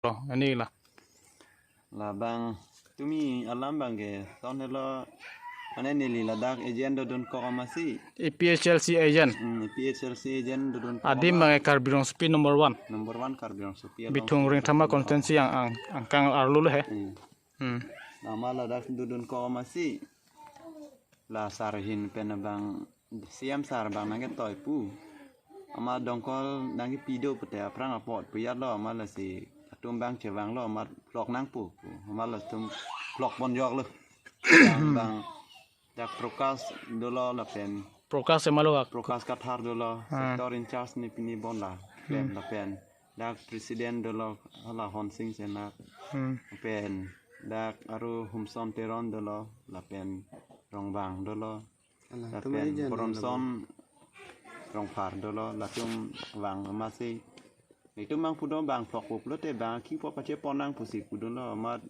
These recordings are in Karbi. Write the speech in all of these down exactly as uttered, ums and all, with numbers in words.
lo, ani la. Labang tumi alam abang ke ton helo, mane neli ladak agent dodun kok amatsi. A P H L C agent. Hmm, A P H L C agent dodun kok amat. Adim abang ke Karbi Rongsopi number one. Number one Karbi Rongsopi along. Bithung Ringthama constituency ang, ang, angkang arlo le he. Hmm. Hmm. Amat ladak dodun kok amatsi. La sar ahin pen abang, C M sar abang nangketoi pu. Amat Dongkol nangkepi do pute aphrang apot pu yat lo, amat lasi atum abang chevang lo, amat phlok nangpo pu. Amat latum phlok pon jok lo. Abang, abang dak Prakash dolo lapen Prakash ema lo ak. Prakash Kathar dolo, ah, sector in charge ni pini bon la. Lapen, hmm, lapen dak president dolo hala Honsing Senak. Hmm. Lapen dak Aru Humson Teron dolo, lapen Rongbang dolo. Alah, lapen tum agent Bronson dolo. Rongphar dolo, latum vang amatsi. Itum abang pu do abang phlokpo pulote abang kipu pache pon nang pusi pu dolo amat.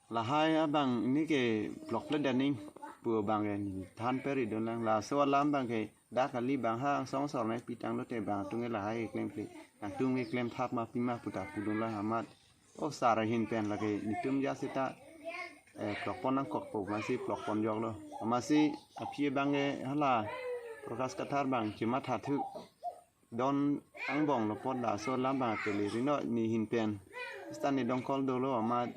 Lahai abang neke phlokpledet ning pu abang ke than peri dun lang. Laso alam abang ke dak kali abang ha angsong sor nangpi tanglote abang atum ke lahai klemkle. Nangtum ke klem thap ma pima puta pu dun lang amat. O sar ahin pen lake netum ja seta, eh, phlok pon nangkokpo amatsi phlok pon jok lo. Amatsi aphi abang ke hala Prakash Kathar abang chematha thu. Don angbong lo apot laso alam abang ateli rino ni ahin pen. Seta ne Dongkol dolo amat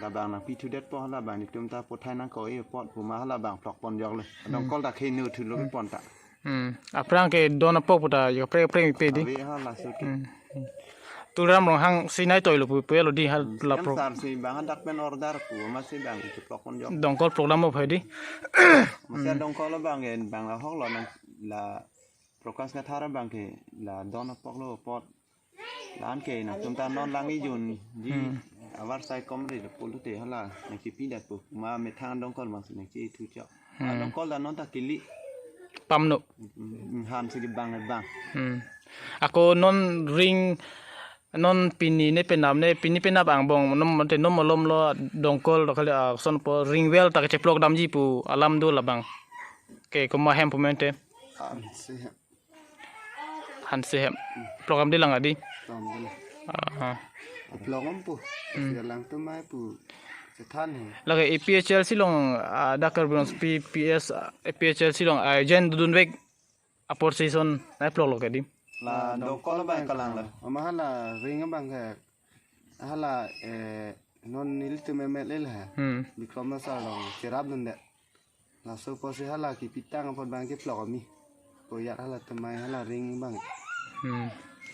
labang nangpi thudetpo, hala abang netum ta pothai nangkok-e apot pu ma hala abang phlok pon jok le. Hmm. Dongkol ta kheno thulo, hmm, pi pon ta. Hmm. Aphrang ke don apok puta yo pre pre pe di. Ave hala sut. Hmm. Tuliram Ronghang si nangtoi lo pu pe lo di hal. Hmm. La pro. Sar si abang hadak pen order pu amatsi abang ke phlok pon jok. Dongkol program mo phai di. Amatsi, hmm, Dongkol abang ke abang ahok lo nang la Prakash Kathar abang ke la don apok lo apot. La-an ke nangtum ta non lang ijun ji, hmm, avarsai komri lo pulote hala nangkepidet pu. Ma methang Dongkol abang si nangchethu chok. Hmm. Dongkol ta non ta kili. Pamno. Hmm, han si abang abang. Hmm. Ako non ring, non pini ne penap ne, pini penap angbong nom te nom malom lo Dongkol lo kali, ah, ason po ring well ta kecheplok damji pu alam do labang. Ke komat hem pu mente. Hanse hem. Hanse hem. Phlok damde lang adi. Phlok damde lang. Ah, ah. Phlok dampo. Hmm. Sila lang tumai pu chethan he. Lake A P H L C along, ah, dak Karbi Anglong P P S, ah, A P H L C along, ah, agent dodun vek apor si ason nangphlok lo ke di. La Dongkol abang kalang lo. Amat hala ring abang ke. Hala, eh, non nelitum M L A la. Hmm. Bikrom Lasar along cherap dundet. Laso apotsi hala kepitang apot abang ke phlok ami. Koyat hala tumai hala ring abang. Hmm.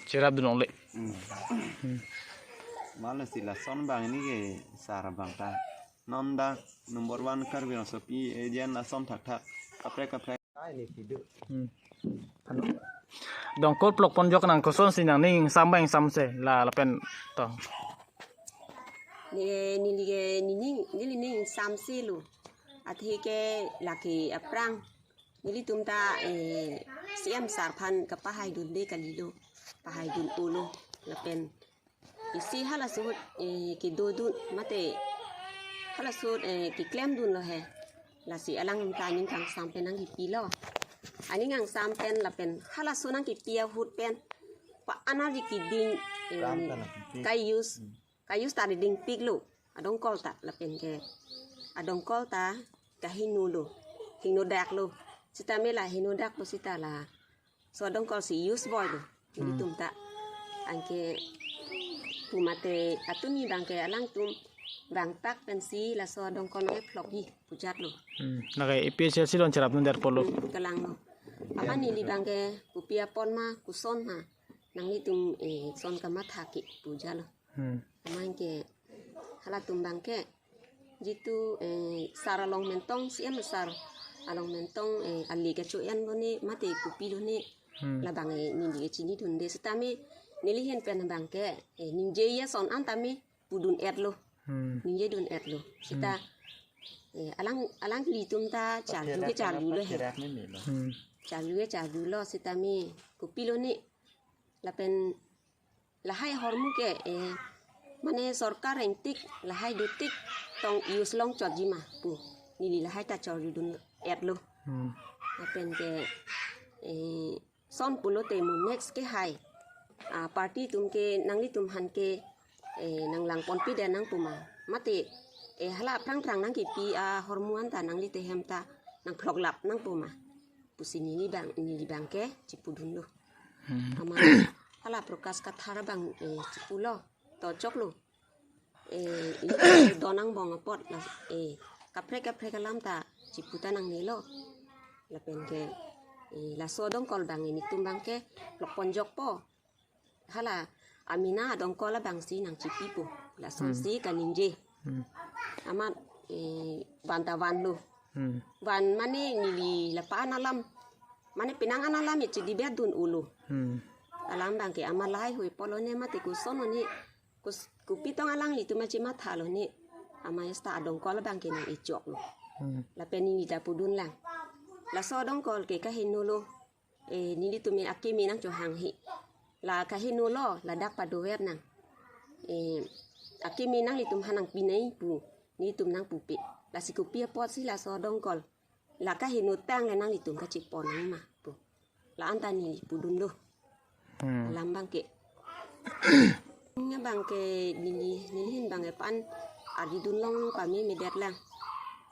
Cherap dun longle. Hmm. Hmm. Amat lasi lason abang neke sar abang ta. Non dak number one Karbi Anglong Sopi agent lason thakthak. Kaprek kaprek. Ai ni pidu. Hmm. Dongkol phlok pon jok nang kosonsi nangning sam abang samse la lapen to. Ne, neli ke nening, neli ning samse lo. Athe ke lake aphrang nelitum ta, eh, C M sar aphan kapahai dunde kali lo. Pahai dun-o lo. Lapen isi halaso ahut, eh, kedodun mate halaso ahut, eh, keklem dun lo he. Lasi alang ta aning kangsam pen nangkepi lo. Aning kangsam pen lapen halaso nangkepi ahut pen pa-an arji keding, eh, ka-use, ka-use ta dingpik lo. Adongkol ta lapen ke adongkol ta kaheno lo. Henodak lo. Sitame la henodak pu seta laso adongkol si use boi lo. Hmm. Nelitum ta. Anke pu mate atumi abang ke alangtum vangtak pensi laso adongkol nangphlokji pu jat lo. Hmm. Lake A P H L C along cherap dundet apot lo. Hmm, kalang lo. Amat neli abang ke kopi apot ma, koson ma nanglitum, eh, son kamatha ke pu jat lo. Hmm. Amat ke halatum abang ke jitu, eh, sar along mentong, C M sar along mentong, eh, ali kacho-en lo ne mate kopi lo ne. Hmm. Labang, eh, neli ke chini dunde sitame neli ahin pen abang ke, eh, ningje ason an tame pudun-et lo. Hmm. Ningje dun-et lo. Seta, hmm, eh, alang, alanglitum ta charju ke charju lo he. Hmm. Charju ke charju lo sitame kopi lo ne. Lapen lahai ahormu ke, eh, mane sorkar rengtik lahai dotik tong use long chotji ma pu. Neli lahai ta charju dun-et lo. Hmm. Lapen ke, eh, son pulote mo next ke hai. Ah, party atum ke nanglitum aphan ke eh, nang langponpi den nangpo ma. Mate, eh, hala aphrang phrang nangkipi ahormu anta nanglitum ahem ta nangploklap nangpo ma pusi neli abang, neli abang ke chipudunlo. Hmm. Amat hala Prakash Kathar abang, eh, chipulo, to choklo. Eh, ili don angbong apot na, eh, kaprek kaprek alam ta chipu ta nangnelo. Lapen ke, eh, laso adongkol abang nelitum abang ke lokpon jokpo. Hala Amina adongkol abangsi nangchipipo. Lasonsi kaningje. Hmm. Amat, eh, van ta vanlo. Hmm. Van mane neli lapu-an alam. Mane penang an alam chedibet dun-olo. Hmm. Alam abang ke amat lahai hui pulo ne mate koson ne. Kus-, kopi tong alanglitum achi mathalo ne. Amat esta adongkol abang ke nang-echoklo. Hmm. Lapen neli ta pudun lang. Laso adongkol ke kahenolo. Eh, nelitum akimi nangchohanghe. La kahenolo, ladak padover nang. Eh, akimi nanglitum aphan nangpi nai pu, nelitum nangpupe. Lasi kopi apotsi laso adongkol. La kaheno tang le nanglitum kachipon nang ma pu. La-an ta neli pudunlo. Hmm. Alam abang ke. Neli abang ke neli, neli ahin abang ke pan arjudun long pamemedet lang.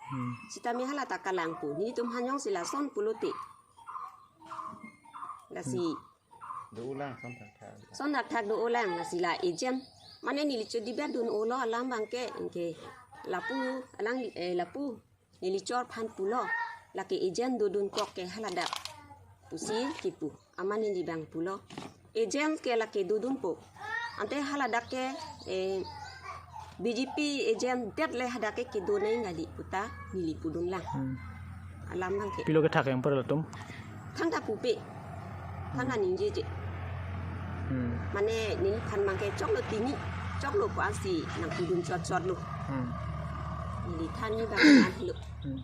Hmm. Sitame hala ta kalangpo. Nelitum aphan jongsi lason pulote. Lasi. Hmm. Do-o lang, son thakthak. Son thakthak do-o lang, lasi la agent. Mane neli chodibet dun-olo alam abang ke, anke lapu, alang, eh, lapu. Neli chor aphan pulo. Lake agent dodunkok ke haladak pusi kipu. Amat neli abang pulo. Agent ke lake dodunpo. Ante haladak ke, eh, B J P agent det le hadak ke kedo nai kali puta neli pudun lang. Hmm. Alam abang ke. Pilo kethak yang per latum? Thangta pupe. Thangta ningjeje. Hmm. Mane neliphan abang ke choklo tini. Choklo pu-ansi nangpudun chotchotlo. Hmm. Neli than ni abang an helo. Hmm.